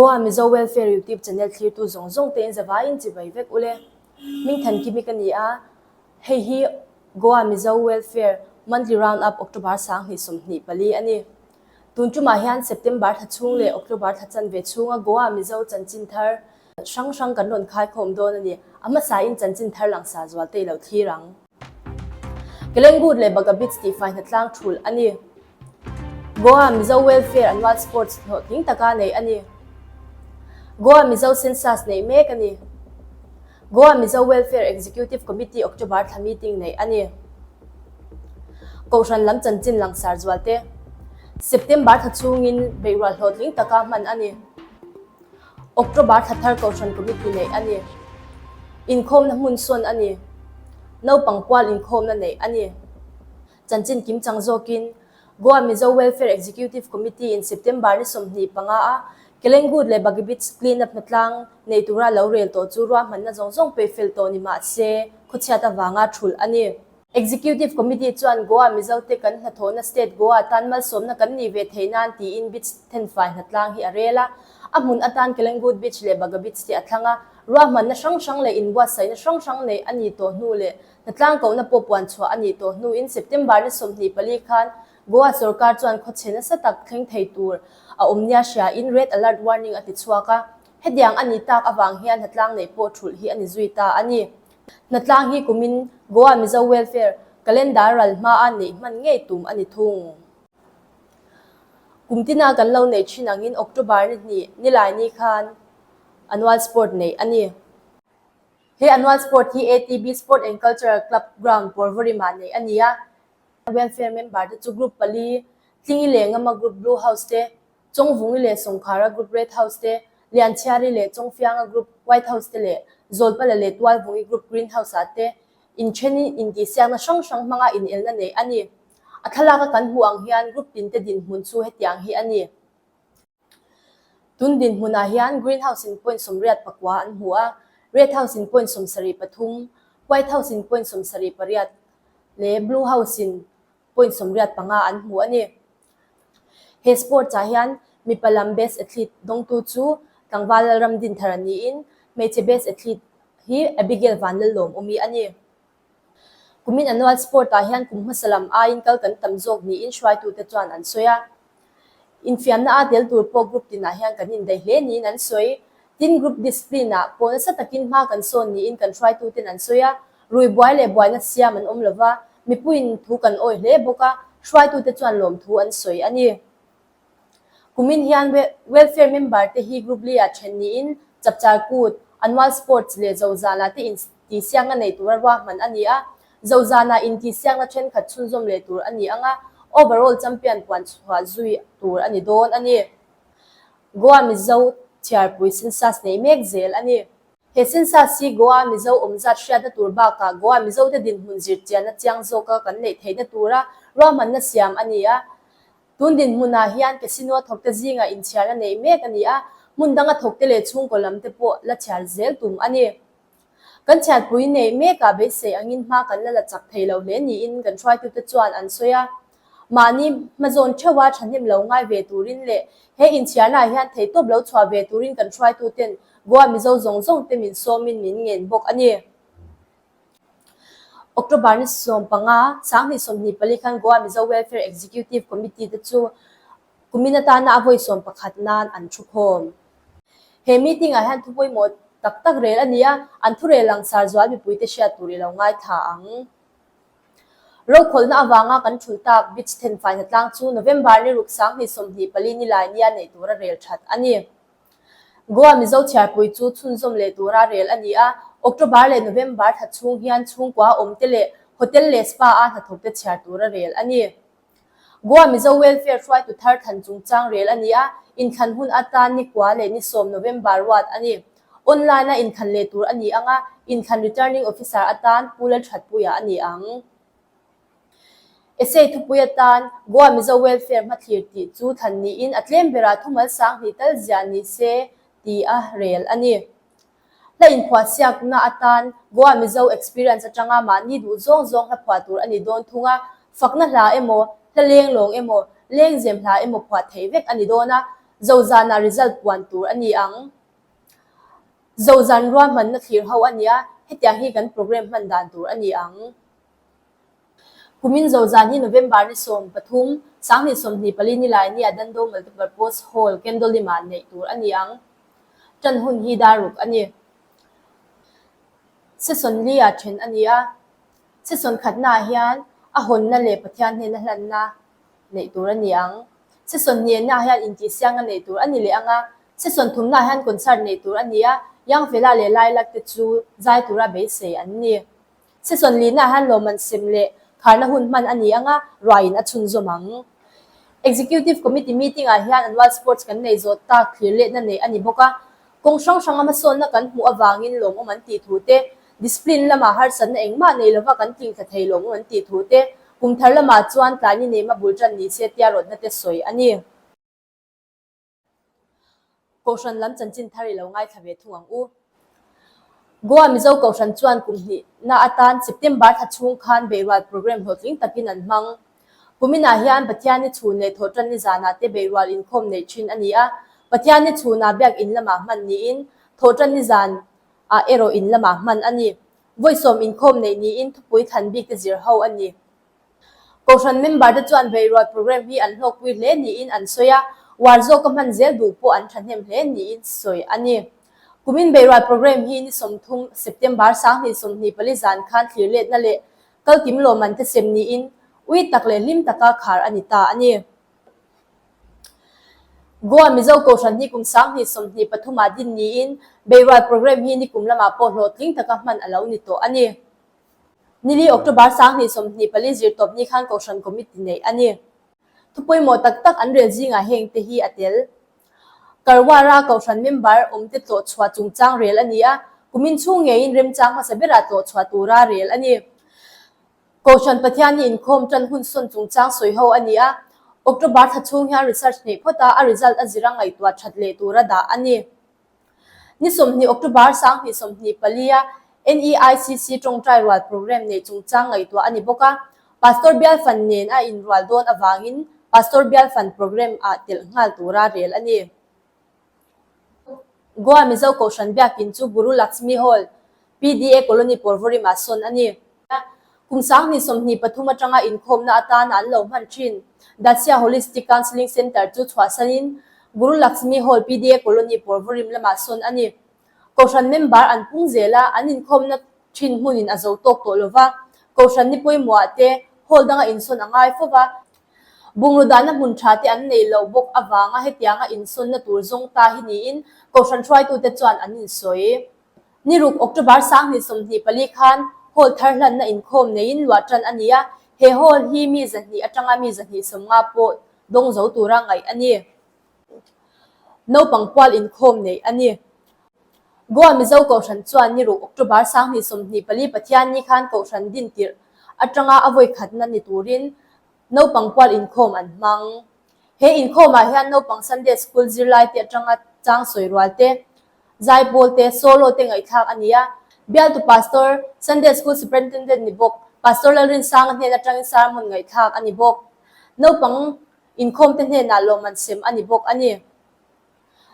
Goa Mizo Welfare YouTube channel thlirtu zawng zawng tein zavaiin chibai vek ule. Hmingthankimi ka ni a, hei hi Goa Mizo Welfare Monthly Round Up October 2024 a ni. Tun tumah hian September thla chhung leh October thla chanve chhunga Goa Mizo chanchin thar hrang hrang kan rawn khaikhawm dawn a ni. A hmasain chanchin thar langsar zual te i lo thlir ang. Kelengut leh Baga Beach tihfai hnatlang thulh a ni. Goa Mizo Welfare Annual Sports hlawhtling taka neih a ni. Goa Mizo Census neih mek a ni. Goa Mizo Welfare Executive Committee October thla meeting neih a ni. Kohhran lam chanchin langsar zualte September thla chhungin beihrual hlawhtling taka hman a ni. October thla thar Kohhran Committee neih a ni. Inkhawmna hmun sawn a ni. Naupang pual inkhawmna neih a ni. Chanchin kimchang zawkin Goa Mizo Welfare Executive Committee in September ni 25 a Kelengut leh Bagi Beach clean up hnatlang nei tura lo rel tawh chu ruahmanna zawng zawng pe fel tawh ni mah se khawchhiat avanga thulh a ni. Executive Committee chuan Goa Mizo te kan hnathawhna state Goa tan malsawmna kan nih ve theih nan tiin beach thenfai hnatlang hi a rel a. A hmun atan Kelengut Beach leh Baga Beach te a thlang a. Ruahmanna hrang hrang leh inbuatsaihna hrang hrang neih a nih tawh hnu leh hnatlang kohna pawh puan chhuah a nih tawh hnuin September ni 24 khan Goa sorkar chuan khawchhe nasa tak thleng thei tur a awm nia hriain Red Alert Warning a ti chhuak a. Hetiang a nih tak avang hian hnatlang neih pawh thulh hi a ni zui ta a ni. Hnatlang hi kumin Goa Mizo Welfare Calendar ral hmaa neih hman ngei tum a ni thung. Kum tina kan lo neih thin angin October ni hnih Nilaini khan Annual Sport neih a ni. He Annual Sport hi ATB Sport and Cultural Club Ground Porvorim-ah neih a ni a. Welfare member te chu Group pali, Tlingi leh Ngama Group Blue House te, Chawngvungi leh Sawngkhara Group Red House te, Lianchhiari leh Chawngfianga Group White House te leh Zawlpala leh Tualvungi Group Green House-ah te inthenin intihsiakna hrang hrang hmanga inelna neih a ni. A thlalaka kan hmuh ang hian group tinte dinhmun chu hetiang hi a ni. Tun dinhmunah hian Green House-in point 89 an hmu a, Red House-in point 73, White House-in point 78 leh Blue House-in point 85 an hmu a ni. He sports-ah hian mipa lam best athlete dawngtu chu tlangval Lalram Dinthar a niin hmeichhe best athlete hi Abigail Vanlallawmawmi a ni. Kumin annual sport-ah hian kum hmasa lam aiin kal kan tam zawk niin hruaitute chuan an sawi a. Infiamna a tel tur pawh group tinah hian kan indaih hle niin an sawi. Tin, group discipline-ah pawh nasa takin hma kan sawn niin kan hruaituten an sawi a. Rui buai leh buaina siam an awm lova, mipuiin thu kan awih hle bawk a, hruaitute chuan lawmthu an sawi a ni. Kumin hian welfare member te hi group li ah then niin Chapchar Kut, Annual Sports leh Zozana te intihsiakna nei tura ruahman a ni a. Zozana intihsiakna thenkhat chhunzawm leh tur a ni ang a, overall champion puan chhuah zui tur a ni dawn a ni. Goa Mizo chhiarpui census nei mek zel a ni. He census hi Goa Mizo awm zat hriatna tur bakah Goa Mizote dinhmun zirchianna chiang zawka kan neih theihna tura ruahmanna siam a ni a. Tun dinhmunah hian casino a thawkte zingah inchhiarna neih mek a ni a, hmun danga thawkte leh chhungkaw lamte pawh la chhiar zel tum a ni. Kan chhiarpui neih mekah beisei angin hma kan la la chak thei lo hle niin kan hruaitute chuan an sawi a. Mahni hmazawn theuha thahnem lo ngai ve turin leh he inchhiarnaah hian theihtawp lo chhuah ve turin kan hruaituten Goa Mizo zawng zawngte min sawmin min ngen bawk a ni. October ni 15, 2024 khan Goa Mizo Welfare Executive Committee te chu kumin atana a vawi 11 nan an thu khawm. He meeting ah hian thu pawimawh tak tak rel a ni a, an thu rel langsar zual mipuite hriat tur i lo ngaithla ang. Rokhawlhna avanga kan thulh tak beach thenfai hnatlang chu November ni ruk 2024 ni lai nia neih tura rel that a ni. Goa Mizo chhiarpui chu chhunzawm leh tura rel a ni a, October leh November thla chhung hian chhungkua awmte leh hotel leh spa-a hnathawkte chhiar tura rel a ni. Goa Mizo Welfare hruaitu thar thlan chungchang rel a ni a, inthlan hun atan ni kua leh ni sawm November ruat a ni. Online-a inthlan leh tur a ni ang a, inthlan returning officer atan Pu Lalthatpuia a ni ang. Essay thupui atan Goa Mizo Welfare hmathlir tih chu thlan niin a tlem berah thumal 2000 tal ziah ni se ti a rel a ni. Hla inphuahsiakna atan Goa Mizo Experience atanga mahni duh zawng zawng hla phuah tur a ni dawn thung a, fakna hla emaw, hla lenglawng emaw, lengzem hla emaw phuah theih vek a ni dawn a. Zozana result puan tur a ni ang. Zozan ruahmanna thlir ho a nia, hetiang hi kan programme hman dan tur a ni ang. Kumin Zozan hi November ni 13, 2024 nilai nia Dando Multipurpose Hall, Kendolima neih tur a ni ang. Tan hun hi dar ruk a ni. Session li ah then a ni a, session khatnaah hian a hawnna leh Pathian hnena hlanna neih tur a ni ang. Session hnenah hian intihsianga neih tur a ni leh ang a, session thumnaah hian concert neih tur a ni a, Youngfella leh Lilac te chu zai tura beisei an ni. Session lihnaah hian lawmman sem leh kharna hun hman a ni ang a, ruaiin a chhunzawm ang. Executive Committee meeting-ah hian annual sports kan nei zawh tak thlir letna neih a ni bawk a, Kawng hrang hranga hmasawnna kan hmuh avangin lawmawm an tih thu te, discipline lamah harsatna engmah nei lova kan tlingthla thei lawmawm an tih thu te, kum thar lamah chuan tlai ni neima bul tan ni se tia rawtna te sawi a ni. Kohhran lam chanchin thar i lo ngaithla ve thung ang u. Goa Mizo Kohhran chuan kum hnihna atan September thla chhung khan beihrual programme hlawhtling takin an hmang. Kuminah hian Pathianni chhun leh Thawhtanni zanah te beihrual inkhawm neih thin a ni a, Pathianni chhunah biak in lamah hman niin Thawhtanni zanah erawh in lamah hman a ni. Vawi sawm inkhawm neih niin thupui thlan bik te zir ho a ni. Kohhran member te chuan beihrual programme hi an hlawkpui hle niin an sawi a, uar zawka hman zel duh pawh an thahnem hle niin sawi a ni. Kumin beihrual programme hi ni 30 September 2024 zan khan thlir letna leh Kalkim lawmman te sem niin ui tak leh hlim taka khar a ni ta a ni. Goa Mizo Kohhran hi kum 2023 ah din niin Beihrual Programme hi nikum lamah pawh hlawhtling taka hman a lo ni tawh a ni. Nili October 2024 zirtawp ni khan Kohhran Committee neih a ni. Thu pawimawh tak tak an rel zingah heng te hi a tel. Karwara Kohhran member awmte tlawh chhuah chungchang rel a ni a, kumin chhung ngeiin remchang hmasa berah tlawh chhuah tura rel a ni. Kohhran Pathianni inkhawm tan hun sawn chungchang sawi ho a ni a, October thla chhung hian research neih phawt a, a result a zira ngaihtuah that leh tura dah a ni. Ni 20 October 2024 a NEICC tawngtai rual programme neih chungchang ngaihtuah a ni bawk a, Pastor Bial Fan nen a inrual dawn avangin Pastor Bial Fan programme ah telh nghal tura rel a ni. Goa Mizo Kohhran Biakin chu Guru Laxmi Hall, PDA Colony Porvorim ah sawn a ni. Kum 2023 atanga inkhawmna atana an lo hman thin Dacia Holistic Counselling Centre chu chhuahsanin Guru Laxmi Hall PDA Colony Porvorim lamah sawn a ni. Kohhran member an pung zel a, an inkhawmna thin hmunin a zo tawk tawh lova, Kohhran ni pawimawhah te hall danga insawn a ngai fo va. Bungraw dahna hmun tha te an nei lo bawk avanga hetianga insawnna tur zawng ta hi niin Kohhran hruaitute chuan an insawi. Ni ruk October 2024 khan hall thar hlanna inkhawm neiin luah tan a ni a, he hall hi mi 200 atanga mi 250 pawh dawng zo tura ngaih a ni. Naupang pual inkhawm neih a ni. Goa Mizo Kohhran chuan ni ruk October 2024 Pathianni khan Kohhran din tirh atanga a vawi khatna ni turin naupang pual inkhawm an hmang. He inkhawmah hian naupang Sunday School zirlaite atanga chang sawi rual te, Zaipawl te, solo te ngaihthlak a ni a. Bialtu Pastor, Sunday School Superintendent ni bawk, Pastor Lalrinsanga hnen atangin sermon ngaihthlak a ni bawk. Naupang inkhawm te hnenah lawmman sem a ni bawk a ni.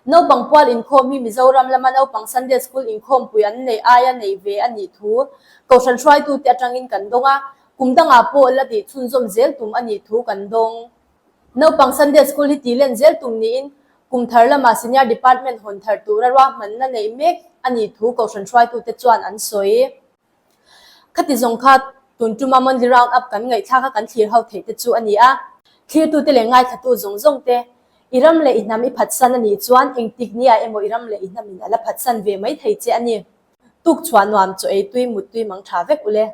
Naupang pual inkhawm hi Mizoram lama naupang Sunday School inkhawmpui an neih aia neih ve a nih thu Kohhran hruaitute atangin kan dawng a, kum dangah pawh la tih chhunzawm zel tum a nih thu kan dawng. Naupang Sunday School hi tih len zel tum niin kum thar lamah Senior Department hawn thar tura ruahmanna neih mek a nih thu Kohhran hruaitute chuan an sawi. Khati zawng kha tun tuma Monthly Round Up kan ngaihthlak a kan thlir ho theih te chu a ni a. Thlirtute leh ngaithlatu zawng zawng te, i ram leh i hnam i phatsan a nih chuan engtik nia emaw i ram leh i hnamin a la phatsan ve mai thei che a ni. Tuk chhuah nuam chaw ei tui mut tui mang tha vek ule.